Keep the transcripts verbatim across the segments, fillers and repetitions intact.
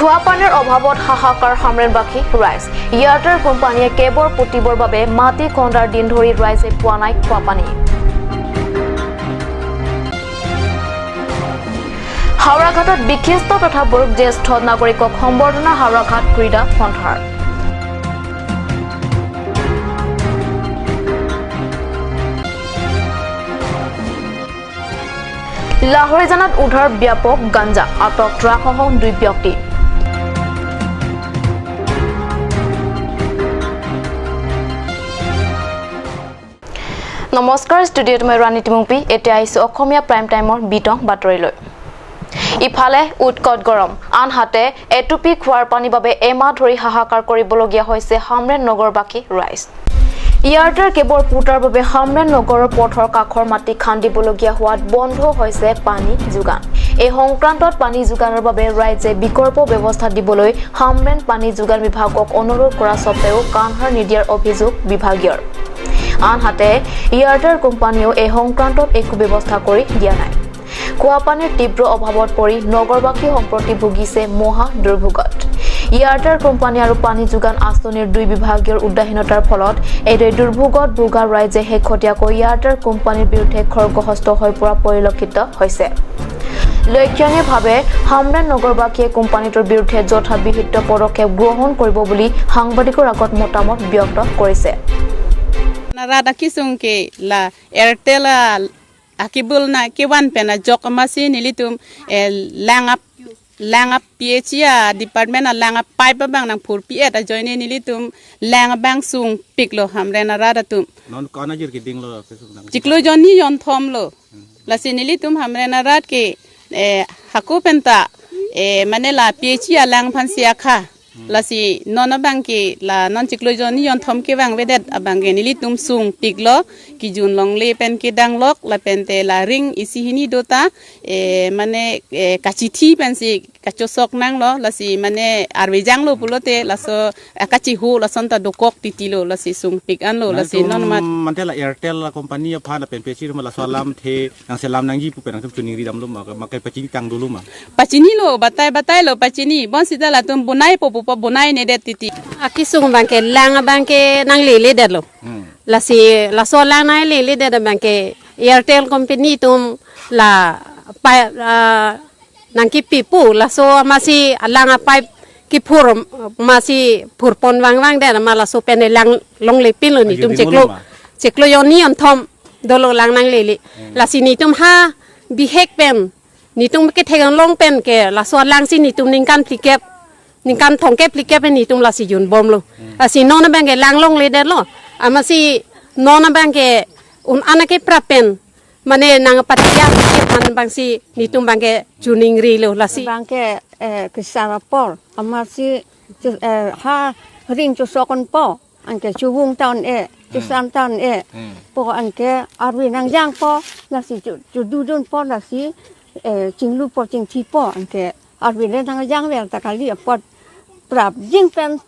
খোৱা পানীৰ অভাৱত হাহাকাৰ হামৰেণ বাসী ৰাইজ। এয়াৰটেল কোম্পানীয়ে কেবল পুতিবৰ বাবে মাটি খন্দাৰ দিন ধৰি ৰাইজে পোৱা নাই খোৱা পানী। হাওৰাঘাটত বিশিষ্ট তথা বয়োজ্যেষ্ঠ নাগৰিকক সম্বৰ্ধনা হাওৰাঘাট ক্ৰীড়া সন্থাৰ। লাহৰিজানাত উদ্ধাৰ ব্যাপক গাঞ্জা, আটক ট্ৰাকসহ দুই ব্যক্তি। নমস্কাৰ, ষ্টুডিঅ'ত মই ৰাণী তিমুংপি। এতিয়া আহিছো অসমীয়া প্ৰাইম টাইমৰ বিতং বাতৰিলৈ। ইফালে উৎকট গৰম, আনহাতে এটুপি খোৱাৰ পানীৰ বাবে এমাহ ধৰি হাহাকাৰ কৰিবলগীয়া হৈছে হামৰেণ নগৰবাসী ৰাইজ। এয়াৰটেল কেবল পুতাৰ বাবে হামৰেণ নগৰৰ পথৰ কাষৰ মাটি খান্দিবলগীয়া হোৱাত বন্ধ হৈছে পানী যোগান। এই সংক্ৰান্তত পানী যোগানৰ বাবে ৰাইজে বিকল্প ব্যৱস্থা দিবলৈ হামৰেণ পানী যোগান বিভাগক অনুৰোধ কৰা স্বত্বেও কাণসাৰ নিদিয়াৰ অভিযোগ বিভাগীয়ৰ। আনহাতে এয়াৰটেল কোম্পানীয়েও এই সংক্ৰান্তত একো ব্যৱস্থা কৰি দিয়া নাই। খোৱা পানীৰ তীব্ৰ অভাৱত পৰি নগৰবাসী সম্প্ৰতি ভুগিছে মহা দুৰ্ভোগত। এয়াৰটেল কোম্পানী আৰু পানী যোগান আঁচনিৰ দুই বিভাগীয়ৰ উদাসীনতাৰ ফলত এইদৰে দুৰ্ভোগত ভোগা ৰাইজে শেহতীয়াকৈ এয়াৰটেল কোম্পানীৰ বিৰুদ্ধে খৰ্গহস্ত হৈ পৰা পৰিলক্ষিত হৈছে। লক্ষণীয়ভাৱে, হামৰেণ নগৰবাসীয়ে কোম্পানীটোৰ বিৰুদ্ধে যথাবিহিত পদক্ষেপ গ্ৰহণ কৰিব বুলি সাংবাদিকৰ আগত মতামত ব্যক্ত কৰিছে। Rat akesung ke la Airtel a akebul na kevan pen ajok amatsi nelitum, eh, lang ap, lang ap P H E a department a lang a pipe abang nangphurpi-et ajoine nelitum lang abang sungpiklo Hamren arat atum. Non ko-an ajir kedinglo kesung nang? Chiklo jonni jonthomlo. Lasi nelitum Hamren arat ke, eh, hako penta, eh, mane la P H E alang aphansi akha. Lasi non abang ke la non chiklo jonni jonthom kevang avedet abang ke nelitum sungpiklo, kejun longle pen kedanglok, lapente la ring isi hini dota, eh, mane, eh, kachithi pensi kachosok nanglo, lasi mane arve janglo pulote, laso, eh, kachihu lason ta dokok titilo, lasi sungpik anlo, lasi nelitum non mat. Mante la Airtel la company aphan lapen P H E atum laso alamthe nangselam nangji pu pen nangtum choningri damlo ma, ma kepachini tang dolo ma? Pachinilo, batai batailo, pachini. Bonsita latum bonaipo pupo bonainedet titi. Akesung abang ke lang abang ke nanglele detlo. Hmm. Lasi laso lang nanglele det abang ke Airtel company atum la pa, ah, nangkepi pu, laso amatsi alang a pipe kephur, amatsi phurpon vangvang det amat laso pen lang longlepinlo. Ajo nelitum dinglo chiklo, ma? Chiklo jonni jonthom dolo lang nanglele. Hmm. Lasi nelitum ha bihek pen, nelitum kethek anglong pen ke laso alangsi nelitum ningkan phlikep, ningkan thomkep phlikep pen nelitum lasi junbomlo. Hmm. Lasi non abang ke lang longledetlo. Amatsi non abang ke un-an akeprap pen mane nangpatiya aphan abangsi nelitum abang ke choningrilo lasi. Abang ke, eh, kesar apor amatsi, eh, ha ring chosok unpo. Anke chuvung ta un-e, hmm, chusam ta un-e. Hmm. Po anke arve nangjangpo, lasi chu, chududunpo, lasi, eh, chinglupo, chingthipo, anke arve le nangjang ver ta kali apot prapjin pen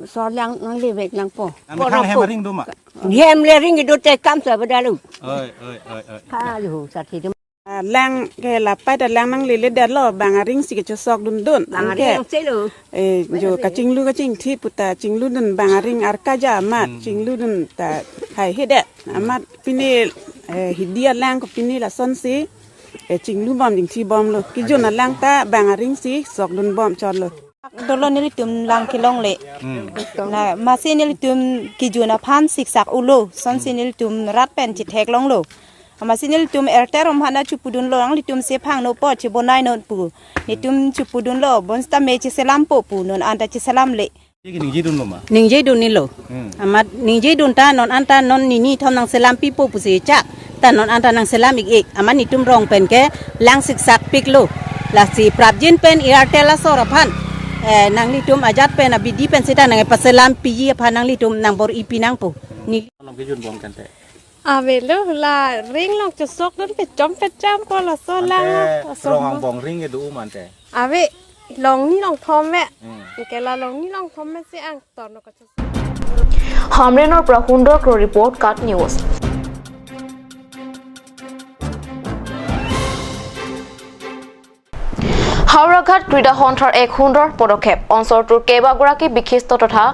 laso lang nanglevek nangpo. Amethang hem ring do ma? Hem le ring do te kam sa badalu. Oi, oi, oi, oi. Ka lu sa thi. Ah, lang ke la pipe ta lang nanglele detlo, bang aringsi kechosok dundun. Bang aring anke, selo. Eh, jo kachinglu kachingthi puta chingludun bang aring arkaja amat, hmm, chingludun ta haihedet. Hmm. Amat pine, eh, hidi alang ko pine lasonsi, eh, chinglubom chingthibomlo. Kejun alang ta bang aringsi sokdunbom chotlo. Dolo nelitum lang kelongle. Hmm. Na, amatsi nelitum kejun aphan siksak ulo, sonsi, hmm, nelitum rat pen chetheklonglo. Amatsi nelitum Airtel atum aphan ta chupudunlo, nanglitum si phangnopo, chebonainon pu. Nelitum chupudunlo, bonsitame cheselampo pu, non anta cheselamle. Ningjedunlo ma? Ningjedunlo. Hmm. Amat ningjedun ta non anta non nini thom nangselampipo pusi chak. Ta non anta nangselam ik ik. Amat nelitum rong pen ke lang siksakpiklo. Lasi prapjin pen Airtel asor aphan, eh, nanglitum ajat pen abidi pen seta nangpaselampiji aphan nanglitum nangbor-ipi nangpo. Ni. Along kejunbom kante. Avelo, la ring along chosok dun pechom pechompo laso lang. Ante laso rong mo. Angbong ring kedo um ante? Ave, longni longthom me. Hmm. Anke la longni longthom me si angton no kachosok. Hamrenor pra Hundor Kro report, KAT News. Howrah হাওৰাঘাট ক্ৰীড়া সন্থাৰ এক সুন্দৰ পদক্ষেপ। অঞ্চলটোৰ কেইবাগৰাকী বিশিষ্ট তথা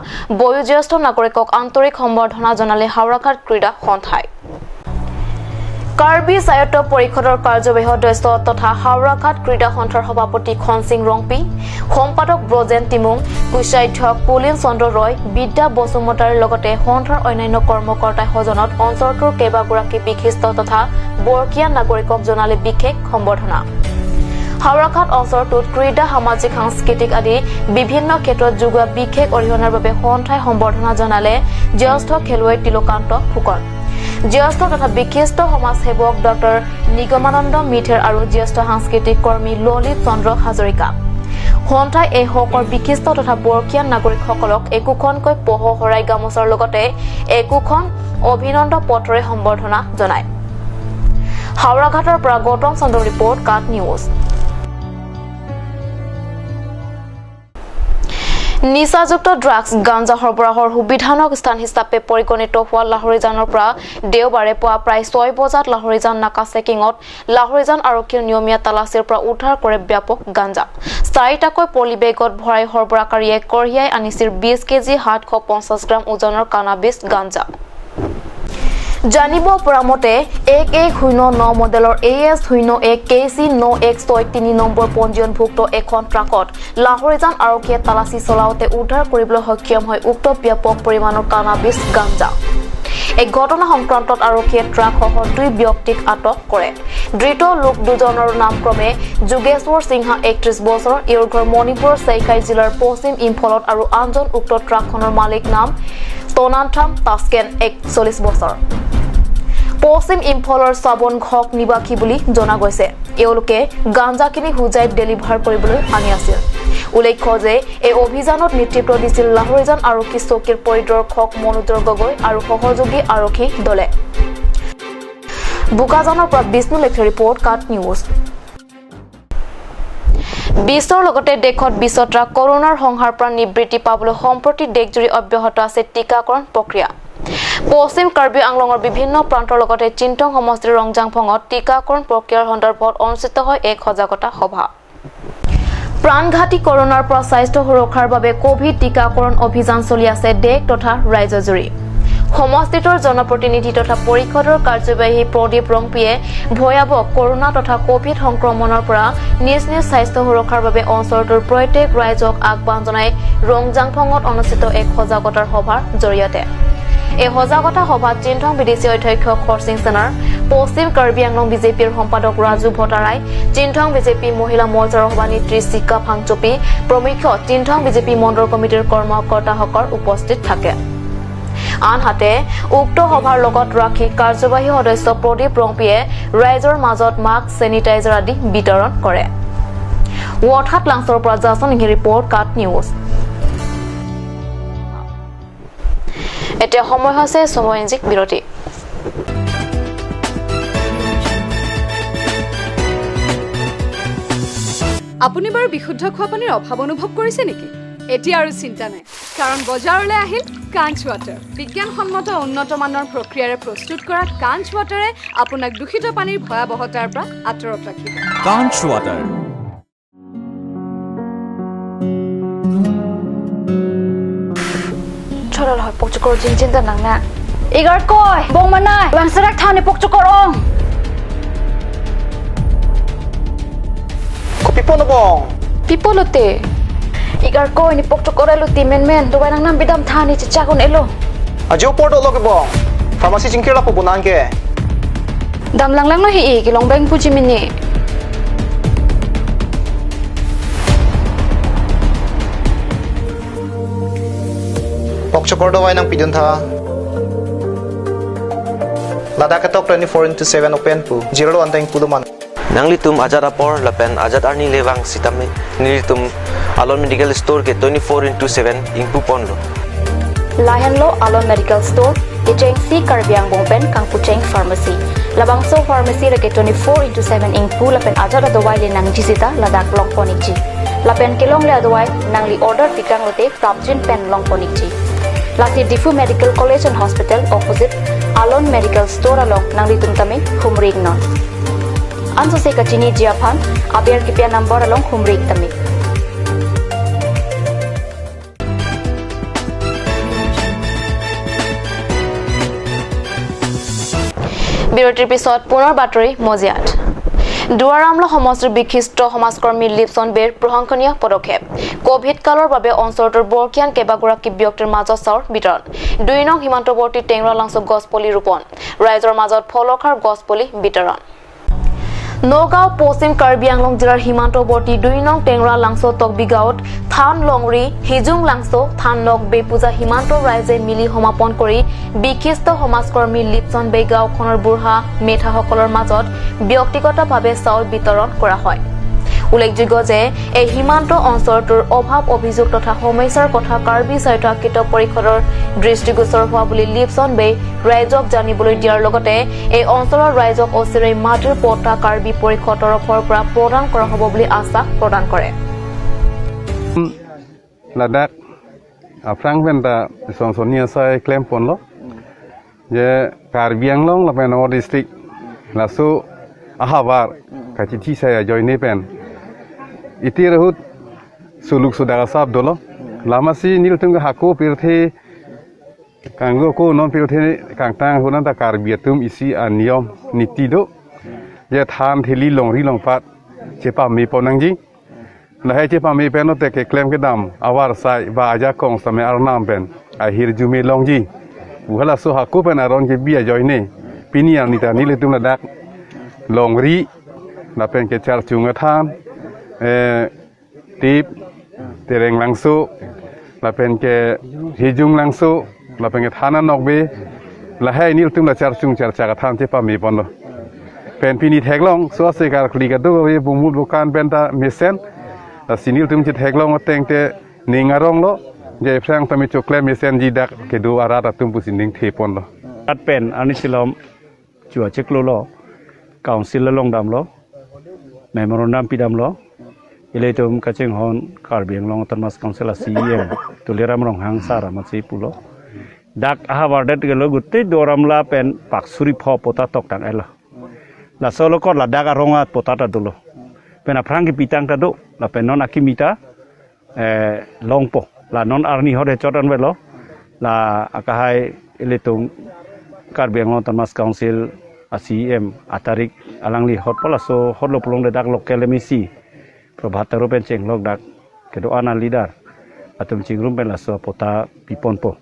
বয়োজ্যেষ্ঠ নাগৰিকক আন্তৰিক সম্বৰ্ধনা জনালে হাওৰাঘাট ক্ৰীড়া সন্থাই। কাৰ্বি স্বায়ত্ত পৰিষদৰ কাৰ্যবাহী সদস্য তথা হাওৰাঘাট ক্ৰীড়া সন্থাৰ সভাপতি খনসিং ৰংপি, সম্পাদক ব্ৰজেন টিমুং, কোষাধ্যক্ষ পুলিন চন্দ্ৰ ৰয়, বিদ্যা বসুমতাৰীৰ লগতে সন্থাৰ অন্যান্য কৰ্মকৰ্তাই সজনত অঞ্চলটোৰ কেইবাগৰাকী বিশিষ্ট তথা বৰ্ষীয়া নাগৰিকক জনালে বিশেষ সম্বৰ্ধনা। হাওৰাঘাট অঞ্চলটোত ক্ৰীড়া, সামাজিক, সাংস্কৃতিক আদি বিভিন্ন ক্ষেত্ৰত যোগোৱা বিশেষ অৰিহণাৰ বাবে সন্থাই সম্বৰ্ধনা জনালে জ্যেষ্ঠ খেলুৱৈ তিলকান্ত ফুকন, জ্যেষ্ঠ তথা বিশিষ্ট সমাজসেৱক ডক্টৰ নিগমানন্দ মিথেৰ আৰু জ্যেষ্ঠ সাংস্কৃতিক কৰ্মী ললিত চন্দ্ৰ হাজৰিকা। সন্থাই এই হকৰ বিশিষ্ট তথা বৰ্ষীয়ান নাগৰিকসকলক একোখনকৈ পহ শৰাই গামোচাৰ লগতে একোখন অভিনন্দ পত্ৰৰে সম্বৰ্ধনা জনায়। হাওৰাঘাটৰ পৰা গৌতম চন্দ্ৰ ৰিপৰ্ট, কাট নিউজ। নিচাযুক্ত ড্ৰাগছ গাঞ্জা সৰবৰাহৰ সুবিধাজনক স্থান হিচাপে পৰিগণিত হোৱা লাহৰিজানৰ পৰা দেওবাৰে পুৱা প্ৰায় ছয় বজাত লাহৰিজান নাকা চেকিঙত লাহৰিজান আৰক্ষীৰ নিয়মীয়া তালাচীৰ পৰা উদ্ধাৰ কৰে ব্যাপক গাঞ্জা। চাৰিটাকৈ পলি বেগত ভৰাই সৰবৰাহকাৰীয়ে কঢ়িয়াই আনিছিল বিশ কেজি সাতশ পঞ্চাশ গ্ৰাম ওজনৰ কানাবিছ গাঞ্জা। জানিব পৰা মতে, এক এক শূন্য ন মডেলৰ এ এছ শূন্য এক কে চি ন এক ছয় তিনি নম্বৰ পঞ্জীয়নভুক্ত এখন ট্ৰাকত লাহৰিজান আৰক্ষীয়ে তালাচী চলাওঁতে উদ্ধাৰ কৰিবলৈ সক্ষম হয় উক্ত ব্যাপক পৰিমাণৰ কানাবিছ গাঞ্জা। এই ঘটনা সংক্ৰান্তত আৰক্ষীয়ে ট্ৰাকসহ দুই ব্যক্তিক আটক কৰে। ধৃত লোক দুজনৰ নাম ক্ৰমে যোগেশ্বৰ সিংহ, একত্ৰিশ বছৰ, তেওঁৰ ঘৰ মণিপুৰৰ চেইকাই জিলাৰ পশ্চিম ইম্ফলত আৰু আনজন উক্ত ট্ৰাকখনৰ মালিক নাম তনান্থাম তাস্কেন, একচল্লিশ বছৰ, পশ্চিম ইম্ফলৰ চাবন ঘক নিবাসী বুলি জনা গৈছে। এওঁলোকে গাঞ্জাখিনি হোজাইত ডেলিভাৰ কৰিবলৈ আনি আছিল। উল্লেখ্য যে এই অভিযানত নেতৃত্ব দিছিল লাহৰিজান আৰক্ষী চকীৰ পৰিদৰ্শক মনোজৰ গগৈ আৰু সহযোগী আৰক্ষী দলে। বোকাজানৰ পৰা বিষ্ণু লেথিৰ ৰিপৰ্ট, কাট নিউজ। বিশ্বৰ লগতে দেশত বিশ্বত কৰোণাৰ সংহাৰ পৰা নিবৃত্তি পাবলৈ সম্প্ৰতি দেশজুৰি অব্যাহত আছে টীকাকৰণ প্ৰক্ৰিয়া। পশ্চিম কাৰ্বি আংলঙৰ বিভিন্ন প্ৰান্তৰ লগতে চিংথং সমষ্টিৰ ৰংজাংফঙত টীকাকৰণ প্ৰক্ৰিয়াৰ সন্দৰ্ভত অনুষ্ঠিত হয় এক সজাগতা সভা। প্ৰাণঘাতী কৰোণাৰ পৰা স্বাস্থ্য সুৰক্ষাৰ বাবে কভিড টীকাকৰণ অভিযান চলি আছে দেশ তথা ৰাজ্যজুৰি। সমষ্টিটোৰ জনপ্ৰতিনিধি তথা পৰিষদৰ কাৰ্যবাহী প্ৰদীপ ৰংপিয়ে ভয়াৱহ কৰোণা তথা কভিড সংক্ৰমণৰ পৰা নিজ নিজ স্বাস্থ্য সুৰক্ষাৰ বাবে অঞ্চলটোৰ প্ৰত্যেক ৰাইজক আহ্বান জনাই ৰংজাংফঙত অনুষ্ঠিত এক সজাগতাৰ সভাৰ জৰিয়তে। এই সজাগতা সভাত চিংথং বি ডি চি অধ্যক্ষ খৰচিং চেনাৰ, পশ্চিম কাৰ্বি আংলং বিজেপিৰ সম্পাদক ৰাজু ভট্টাৰাই, চিংথং বিজেপি মহিলা মৰ্চাৰ সভানেত্ৰী চিকা ফাংচুপী প্ৰমুখ্য চিংথং বিজেপি মণ্ডল কমিটিৰ কৰ্মকৰ্তাসকল উপস্থিত থাকে। আনহাতে উক্ত সভাৰ লগত ৰাখি কাৰ্যবাহী সদস্য প্ৰদীপ ৰংপিয়ে ৰাইজৰ মাজত মাস্ক, ছেনিটাইজাৰ আদি বিতৰণ কৰে। ৱৰ্থাত লাংচৰ পৰা জাছন ইংহিৰ ৰিপৰ্ট, কাট নিউজ। এতিয়া সময় হৈছে চমু বাণিজ্যিক বিৰতি। আপুনি বাৰু বিশুদ্ধ খোৱা পানীৰ অভাৱ অনুভৱ কৰিছে নেকি? এতিয়া আৰু চিন্তা নাই, কাৰণ বজাৰলৈ আহিল কাঞ্চ ৱাটাৰ। বিজ্ঞানসন্মত উন্নত মানৰ প্ৰক্ৰিয়াৰে প্ৰস্তুত কৰা কাঞ্চ ৱাটাৰে আপোনাক দূষিত পানীৰ ভয়াৱহতাৰ পৰা আঁতৰত ৰাখিব। কাঞ্চ water. Cholo lo, pokchokor jingjin ta nang na. Igarkoi, bong manai, vangserak than ne pokchokor ong. Kopi ponlo bong? Pi ponlo te? Igarkoi, ne pokchokor elo te menmen, dovai nangnam bidam than ne chechak un-elo. Ajo apor dolo ke bong. Pharmacy chingkir lapu bonang ke. Dam langlanglo he-e, kelong beng puji mene. Pokchokor dovai nangpidun tha. Ladak ketok twenty-four into seven open pu. Zero one time pu do man. Nanglitum ajat apor lapen ajat arni le vang sitame nelitum Alon Medical Store ke twenty-four into seven ingpu ponlo. Lahenlo Alon Medical Store, kechengsi Karbi Anglong pen kangpucheng pharmacy. Labangso pharmacy lake twenty-four into seven ingpu lapen ajat adovai le nangji sita ladak longpon ikji. Lapen kelongle adovai nangli order pikang lote prapjin pen longpon ikji. Lasi Diphu Medical College and Hospital opposite Alon Medical Store along nanglitum tame humring non. Ansose kachiniji aphan aber kipi a-number along humri tame. বিৰতিৰ পিছত পুনৰ বাতৰি মজিয়াত। দুৱাৰামলা সমষ্টিৰ বিশিষ্ট সমাজকৰ্মী লিপচন বেৰ প্ৰশংসনীয় পদক্ষেপ। কভিড কালৰ বাবে অঞ্চলটোৰ বৰ্ষীয়ান কেইবাগৰাকী ব্যক্তিৰ মাজত চাউল বিতৰণ। দুই নং সীমান্তৱৰ্তী টেংৰালাংচো গছপুলি ৰোপণ। ৰাইজৰ মাজত ফলখাৰ গছপুলি বিতৰণ। নগাঁও পশ্চিম কাৰ্বি আংলং জিলাৰ সীমান্তৱৰ্তী দুই নং টেংৰালাংচো তকবি গাঁৱত থান লংৰি, হিজুং লাংচো, থান নকবে পূজা সীমান্ত ৰাইজে মিলি সমাপন কৰি বিশিষ্ট সমাজকৰ্মী লিপচন বে গাঁওখনৰ বুঢ়া মেঠাসকলৰ মাজত ব্যক্তিগতভাৱে চাউল বিতৰণ কৰা হয়। উল্লেখযোগ্য যে এই সীমান্ত অঞ্চলটোৰ অভাৱ অভিযোগ তথা সমস্যাৰ কথা কাৰ্বি স্বায়ত্তশাসিত পৰিষদৰ দৃষ্টিগোচৰ হোৱা বুলি লিপচন বে ৰাইজক জানিবলৈ দিয়াৰ লগতে এই অঞ্চলৰ ৰাইজক অচিৰেই মাটিৰ পট্টা কাৰ্বি পৰিষদ তৰফৰ পৰা প্ৰদান কৰা হ'ব বুলি আশ্বাস প্ৰদান কৰে। Ladak aphrang pen ta sonsoni asai klem ponlo je Karbi Anglong lapen Nagaon district laso ahavar kachithi sai ajoine pen itir ahut suluk sudak asap dolo. Lamasi nelitum ke hako pirthe kanggo ko non pirthe kangtang ahut anta Karbi atum isi aniyom niti do. Je than theli longri longpat chepame pon nangji. Lahei chepame pen ote keklem kedam avar sai ba ajakong same arnam pen ahirjume longji. Pu halaso hako pen aron kebi ajoine pini arni ta nelitum ladak longri lapen ke charchung athan, eh, tip, tereng langso, lapen ke hijung langso, lapen ke than nokbe, lahei nelitum la charchung charchak athan chepame ponlo. Pen pini theklong, so ase karkli kado be bumul bukan pen ta mesen, lasi nelitum chetheklong ateng te ning aronglo, je aphrang tame choklem mesenji dak kedo arat atum pusi ning the ponlo. At pen, ani silom, chua cheklo lo, council along damlo, memorandum pidamlo, ilitum kachinghon Karbi Anglong Autonomous Council a C E M, Tuliram Ronghang sir amatsi pulo. Dak ahavar det gelo guti Duaramla pen pak suri pho pota tok tang elo. Laso lo kor ladak arong at pota ta dolo. Pen aphrang kepitang ta do, lapen non akimi ta, eh, longpo. La non arni hot hechot anvelo. La akahai ilitum Karbi Anglong Autonomous Council a C E M atarik alangli hotpo laso hotlo pulong de dak local M A C Prabhat Taro pen chenglok dak kedo-an a-leader atum chingrum pen laso pota piponpo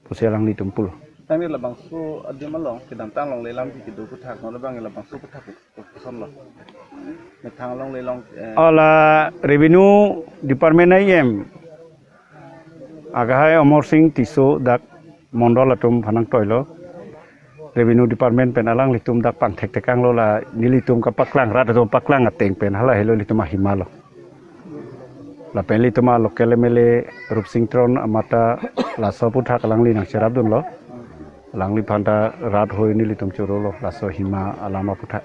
pusi alanglitum pulo. Tangte labangso adim along kedamtang longle lamji kedo aputhak non labang labangso aputhak koson lo. Methang longle long, eh, Ala Revenue Department a E M akahai Amar Sing Tisso dak mondol atum aphan nangtoilo. Revenue Department pen alanglitum dak pangthek thekanglo, la nelitum kapaklang, rat atum paklang ateng pen hala helo ilitum ahima lo. Lapen ilitum a-local M L A Rupsing Teron amat ta laso aputhak alangli nangcherapdunlo. Alangliphan ta rat hoi nelitum chorolo laso hima alam aputhak.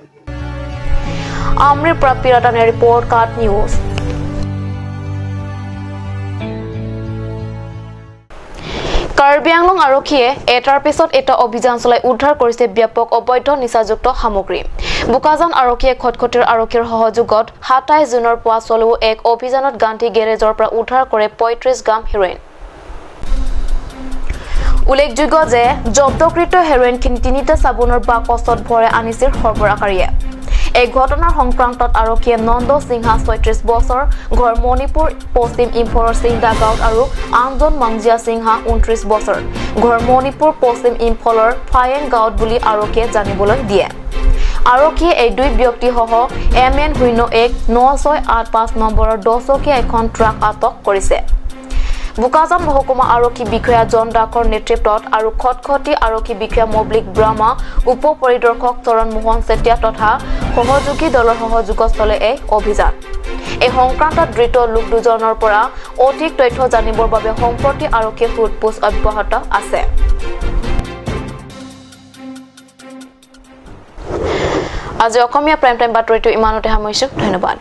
Amri Prapiratane report, KAT News. Karbi আংলং আৰক্ষীয়ে এটাৰ পিছত এটা অভিযান চলাই উদ্ধাৰ কৰিছে ব্যাপক অবৈধ নিচাযুক্ত সামগ্ৰী। বোকাজান আৰক্ষীয়ে খটখটিৰ আৰক্ষীৰ সহযোগত সাতাইছ জুনৰ পুৱা চলোৱা এক অভিযানত গান্ধী গেৰেজৰ পৰা উদ্ধাৰ কৰে পঁয়ত্ৰিছ গ্ৰাম হেৰইন। উল্লেখযোগ্য যে জব্দকৃত হেৰইনখিনি তিনিটা চাবোনৰ বাকচত ভৰাই আনিছিল সৰবৰাহকাৰীয়ে। এই ঘটনাৰ সংক্ৰান্তত আৰক্ষীয়ে নন্দ সিংহা, ছয়ত্ৰিছ বছৰ, ঘৰ মণিপুৰ পশ্চিম ইম্ফলৰ চিংদা গাঁৱত আৰু আনজন মাংজিয়া সিংহা, ঊনত্ৰিছ বছৰ, ঘৰ মণিপুৰ পশ্চিম ইম্ফলৰ ফায়েং গাঁৱত বুলি আৰক্ষীয়ে জানিবলৈ দিয়ে। আৰক্ষীয়ে এই দুই ব্যক্তিসহ এম এন শূন্য এক ন ছয় আঠ পাঁচ নম্বৰৰ দহচকীয়া এখন ট্ৰাক আটক কৰিছে। বোকাজান মহকুমা আৰক্ষী বিষয়া জন দাসৰ নেতৃত্বত আৰু খটখটি আৰক্ষী বিষয়া মৌবলিক ব্ৰহ্মা, উপ পৰিদৰ্শক চৰণ মোহন চেতিয়া তথা সহযোগী দলৰ সহযোগত চলে এই অভিযান। এই সংক্ৰান্তত ধৃত লোক দুজনৰ পৰা অধিক তথ্য জানিবৰ বাবে সম্প্ৰতি আৰক্ষীৰ সোধ পোছ অব্যাহত আছে। আজি অসমীয়া প্ৰাইম টাইম বাতৰিটো ইমানতে সামৰিছো। ধন্যবাদ।